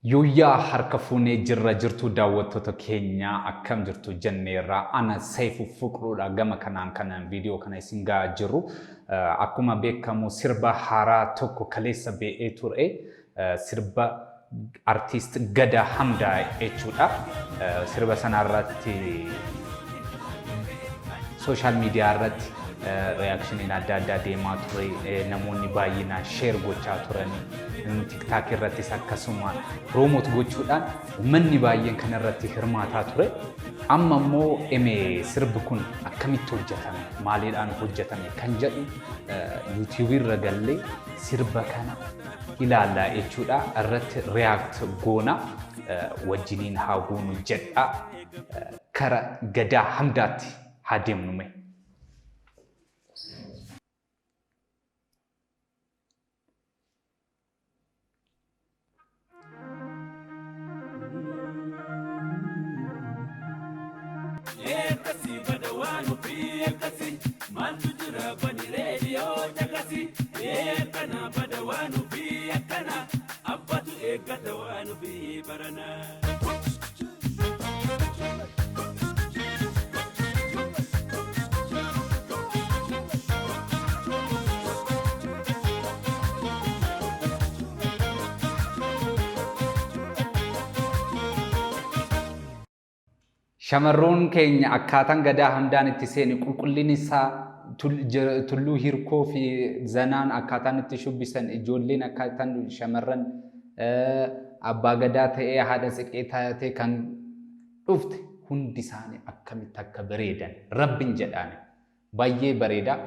Yooyyaa harka fuunee jirra jirtu daawwattoota keenya, akkam jirtu jenneerra. Ana Seefu Fuqruudha, gama kanaan kanan viidiyoo kana isin gahaa jiru. Akkuma beekamu sirba haaraa tokko kaleessa be'ee ture, sirba artiist Gadaa Hamdaa jechuudha. Sirba sanarratti social media irratti reactioniin adda addaa deemaa ture, namoonni baay'inaan share gochaa turani, TikTok irrattis akkasuma promote gochuudhaan uummanni baay'een kan irratti hirmaataa ture. Amma immoo eme sirbi kun akkamitti hojjetame, maaliidhaan hojjetame kan jedhu YouTube irra gallee sirba kana ilaallaa jechuudha. Irratti react goona, wajjiniin haa goonu jedha. Kara Gadaa Hamdaatti haa deemnu mee. Akkasii bada waan ofii akkasii maaltu jira, bani reediyoo caqasii. Akkana bada waan ofii akkana abbatu eeggata waan ofii barana. Shamarroon keenya akkaataan Gadaa Hamdaan itti seene, qulqullinni isaa, Tulluu Hirkoo fi Zanaan akkaataan itti shubbisan, ijoolleen akkaataan shamarran abbaa gadaa ta'ee haadha siqee taatee kan dhufte hundi isaanii akkamitti akka bareedan rabbin jedhaani, baay'ee bareeda.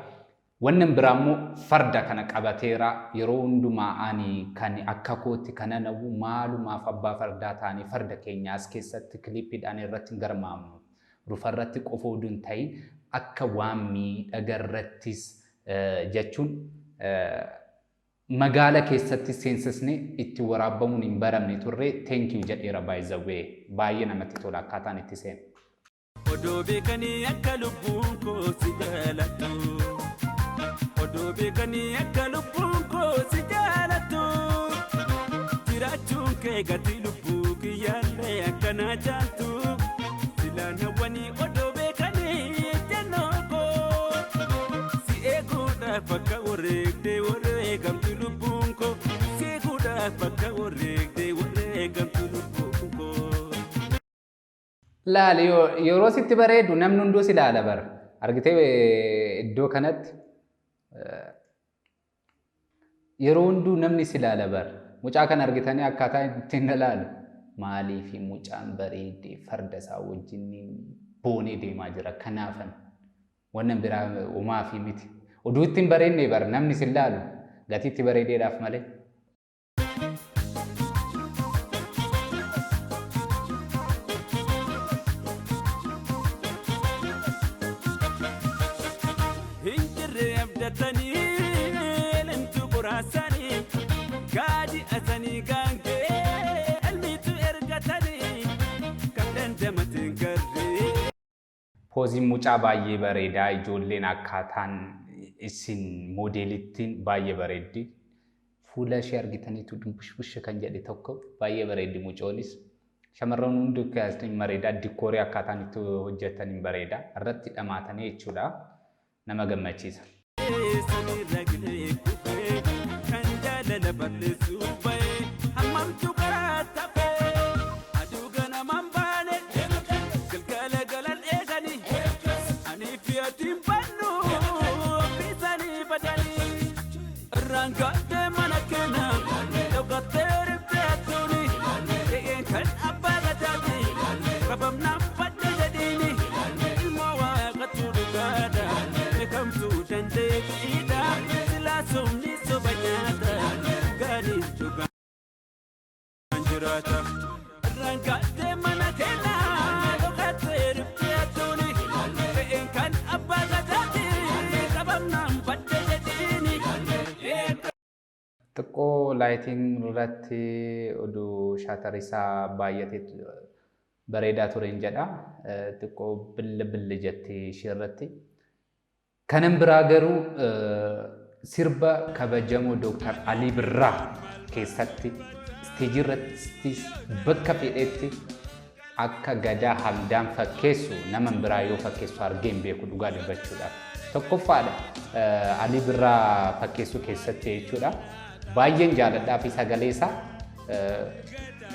Wannan biraa immoo farda kana qabateera. Yeroo hundumaa ani kan akka kootti kanan hawwu, maalumaaf abbaa fardaa ta'anii farda keenya as keessatti kiliippiidhaan irratti hin garmaamnu? Rufa irratti qofa oduu hin ta'in akka waan miidhaga irrattis jechuun magaala keessatti seensisne itti waraabbamuun hin baramne turre. Thank you jedheera. By the way, baay'ee namatti tola akkaataan itti seene. Odoo beekanii akka lubbuun koo si jaalattu. Odoo beekanii akka lubbuun koo si jaalattu. Jiraachuun kee gatii lubbuu kiyyaallee akkanaa caaltu. Silaan hawwanii odoo beekanii jennoo koo. Si eeguudhaaf akka wareegdee wareegamtu lubbuun koo. Si eeguudhaaf akka wareegdee wareegamtu lubbuun koo. Laali, yeroo sitti bareedu namni hunduu si ilaala bara. Argitee, iddoo kanatti yeroo hunduu namni si ilaala bara. Mucaa kana argitanii akkaataa ittiin ilaalu. Maaliif mucaan bareedee farda isaa wajjin boonee deemaa jira? Kanaafan wannan biraa homaa fi miti. Oduu ittiin bareedne bara namni si ilaalu gatii itti bareedeedhaaf malee. Hin jirre abdatanii elemtu qoraasanii gaadi asanii gaangee elmiitu ergatanii kan dandamateen garree. Pooziin mucaa baay'ee bareeda. Ijoolleen akkaataan isin moodeelittiin baay'ee bareeddi. Fuula ishee argitaniitu dumbushbush kan jedhe tokko baay'ee bareeddi mucoonis. Shamarran hundi keessatti bareeda. Dikkoorii akkaataan itti hojjetan hin bareeda. Irratti dhamaatanii jechuudha. Nama gammachiisa. Samiirra gilee kufee kan jaalala balleessuu ba'ee hammamtu karaa tafee aduu ganamaan baane galgala galan eeganii anii fi atiin bannu ofiisanii badanii irraan gaaddee mana keenya dhokattee riphee atuuni re'een kan abbaa gadaati qabamnaan badde jedhiini ilmoo waaqatu dhugaadha beekamtuu dandeettiidha silaa sobni soba nyaata dhugaaniif dhugaan jiraata. Irraan gaaddee mana keenya dhokattee riphee atuuni re'een kan abbaa gadaati qabamnaan badde jedhiini. Xiqqoo lighting irratti oduu shutter isaa baay'atee bareedaa tureen jedha. Xiqqoo billi billi jetti ishee irratti. Kanan biraa garuu sirba kabajamoo Dooktar Alii Birraa keessatti Isteejii irrattis bakka fedhetti akka Gadaa Hamdaan fakkeessu nama biraa yoo fakkeessu argee hin beeku dhugaa dubbachuudhaaf. Tokkoffaadha Alii Birraa fakkeessuu keessatti jechuudha. Baay'een jaaladhaa fi sagalee isaa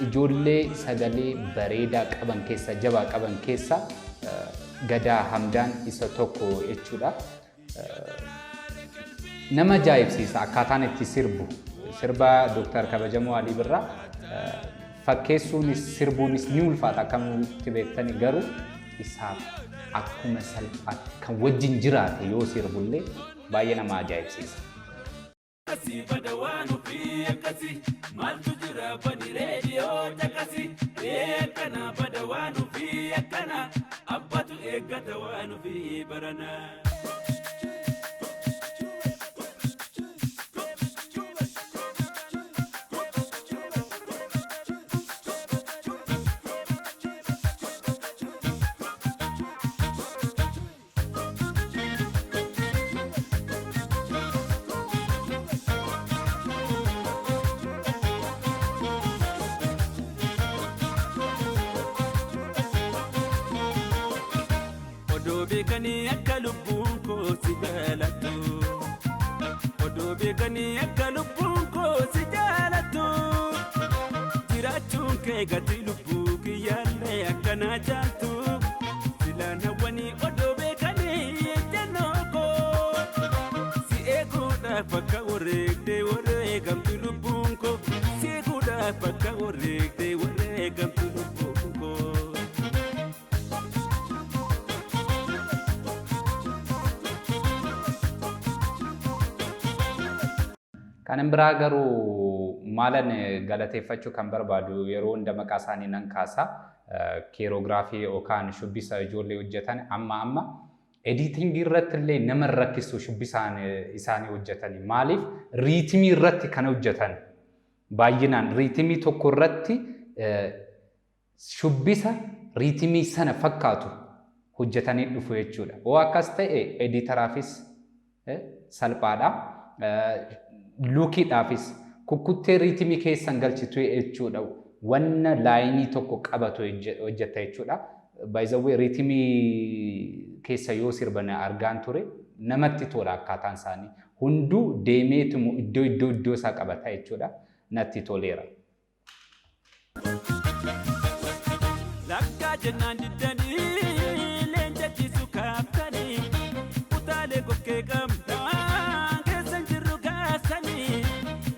ijoollee sagalee bareedaa qaban keessa, jabaa qaban keessa Gadaa Hamdaan isa tokko jechuudha. Nama ajaa'ibsiisa akkaataan itti sirbu. Sirba Dooktar Kabajamoo Alii Birraa fakkeessuunis sirbuunis ni ulfaata akkamitti beektani, garuu isaaf akkuma salphaatti kan wajjin jiraate yoo sirbullee baay'ee nama ajaa'ibsiisa. Akkasii bada waan ofii akkasii, maaltu jira bani reediyoo caqasii. Ee akkana bada waan ofii akkana, abbatu eeggata waan ofii barana. Odoo beekanii akka lubbuun koo si jaalattu. Odoo beekanii akka lubbuun koo si jaalattu. Jiraachuun kee gatii lubbuu kiyyaallee akkanaa caaltu. Silaan hawwanii odoo beekanii ejjennoo koo. Si eeguudhaaf akka wareegdee wareegamtu lubbuun koo. Si eeguudhaaf akka wareegdee wareegamtu lubbuun koo. Kanan biraa garuu maalan galateeffachuu kan barbaadu, yeroo hunda maqaa isaanii nan kaasa. Choreography yookaan shubbisa ijoollee hojjetan amma amma editingii irratti illee nama rakkisu shubbisaan isaanii hojjetani. Maaliif rhythmii irratti kan hojjetan, baay'inaan rhythmii tokko irratti shubbisa rhythmii sana fakkaatu hojjetanii dhufu jechuudha. Yoo akkas ta'e editaraafis salphaadha. Lookiidhaafis kukkuttee rhythmii keessan galchitu jechuudha. Wanna lineii tokko qabatu hojjetta jechuudha. Baay'izawwee rhythmii keessa yoo sirban argaan ture, namatti tola akkaataan isaanii. Hunduu deemeetumu iddoo iddoo iddoo isaa qabata jechuudha. Natti toleera. Lakkaa jennaan diddanii leenca ciisu kaaftanii, kutaalee kokkee qabnaa keessan jirru gaasanii,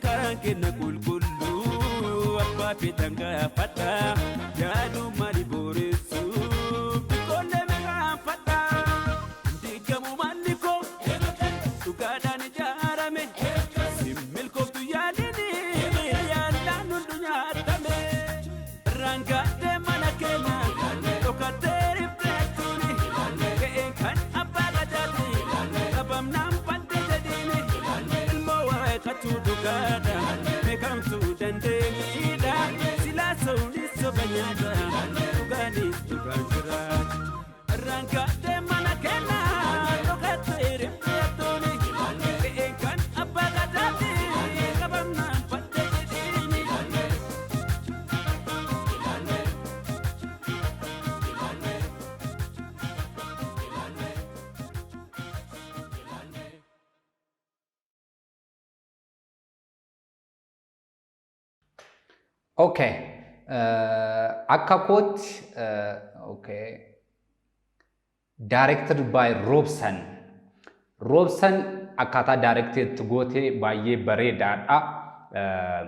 karaan kenna qulqulluu abbaa feetan gaafadha, yaaduu maali booressu biqoolee meeqaanfadha. Diigamuu manni koo dhugaadhaan ijaarame, milkooftu yaadini yaallaan hundu nyaatame. Rangaadhee mana keenya dhokattee rifleettuuni, ga'een kan abbaa gadaati qabamnaan badde jedhiini, ilmoo waaqatu dhugaadha beekamtuu dandeenyiidha, silaa sa'uunis soba nyaata dhugaanis dhugaan jira. Rangaadhee mana keenya dhokattee rifleettuuni, ga'een kan abbaa gadaati qabamnaan badde jedhiini. Okay. Akka kootti okay. Directed by Robson. Robson akkaataa directed goote baay'ee bareedaadha.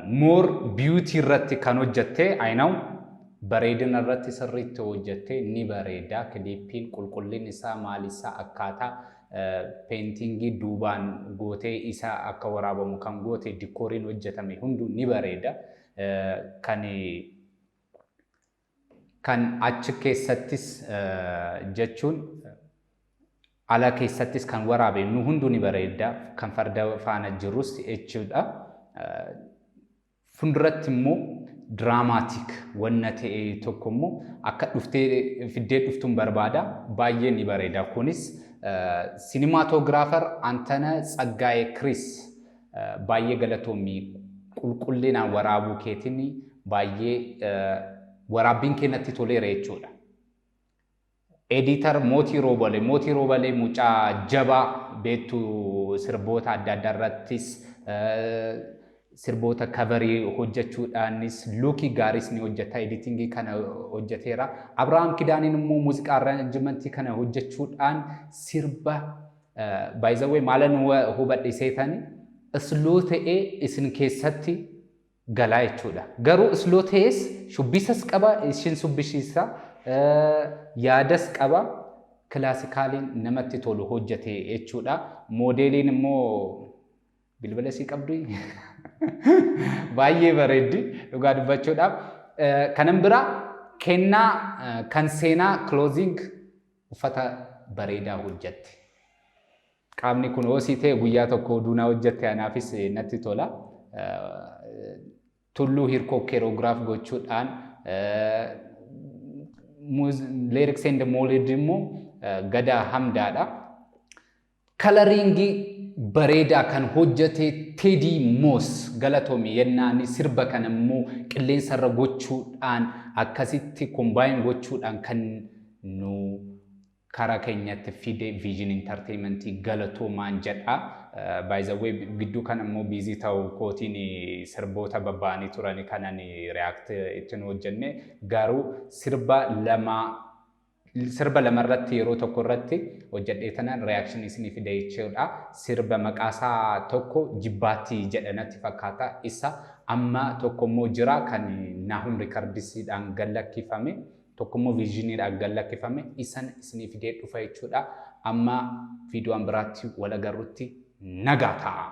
More beauty irratti kan hojjette, I know, bareedina irratti sirriitti hojjette, ni bareeda. Clippiin qulqullinni isaa maal isaa, akkaataa paintingii duubaan gootee isa akka waraabamu kan goote, decoriin hojjetame hunduu ni bareeda. Kan achi keessattis jechuun ala keessattis kan waraabe nu hunduu ni bareeda, kan farda faana jirus jechuudha. Fuulduratti immoo dramatic wanna ta'e tokko immoo akka dhuftee fiddee dhuftuun barbaada. Baay'ee ni bareeda. Kunis cinematographer Antana Tsaggaayee Kiriis baay'ee galatoomii. Qulqullinaan waraabuu keetiin baay'ee waraabbiin kee natti toleera jechuudha. Editor Mootii Roobalee. Mootii Roobalee mucaa jabaa beektu, sirboota adda addaa irrattis, sirboota coverii hojjechuudhaanis lookii gaariis ni hojjeta. Editingii kana hojjeteera. Abrahaam Kidaaniin immoo muuziqaa arrangementii kana hojjechuudhaan sirba baay'izawwee maalan hubadhe seetani, slow ta'ee isin keessatti galaa jechuudha. Garuu slow ta'es shubbisas qaba, ishin shubbisiisa, yaadas qaba. Classicaliin namatti tolu hojjete jechuudha. Modeeliin immoo bilbila isii qabdu baay'ee bareeddi dhugaa dubbachuudhaaf. Kanan biraa kennaa kan seenaa clothing uffata bareedaa hojjette. Qaamni kun hoosii ta'e guyyaa tokko duunaa hojjette, anaafis natti tola. Tulluu Hirkoo choreograph gochuudhaan, lyrics and melody immoo Gadaa Hamdaadha. Coloringii bareedaa kan hojjete Teddy Moos galatoomi yennaani, sirba kana immoo qilleensarra gochuudhaan akkasitti combine gochuudhaan kan nu karaa keenyatti fide Vision Entertainment galatoomaan jedha. By the way, gidduu kana immoo busy ta'u kootiin sirboota babba'anii turanii kanan react ittiin hojjenne, garuu sirba lamarratti yeroo tokko irratti hojjedhee tanan reaction isinii fide jechuudha. Sirba maqaasaa tokko Jibbaatti jedhanatti fakkaata. Isa amma tokko immoo jira kan Naahum Recordsiidhaan gallakkifame. Tokko immoo Visioniidhaan gallakkifame. Isan isinii fidee dhufa jechuudha. Amma viidiyoon biraatti wal agarrutti nagaa ta'a.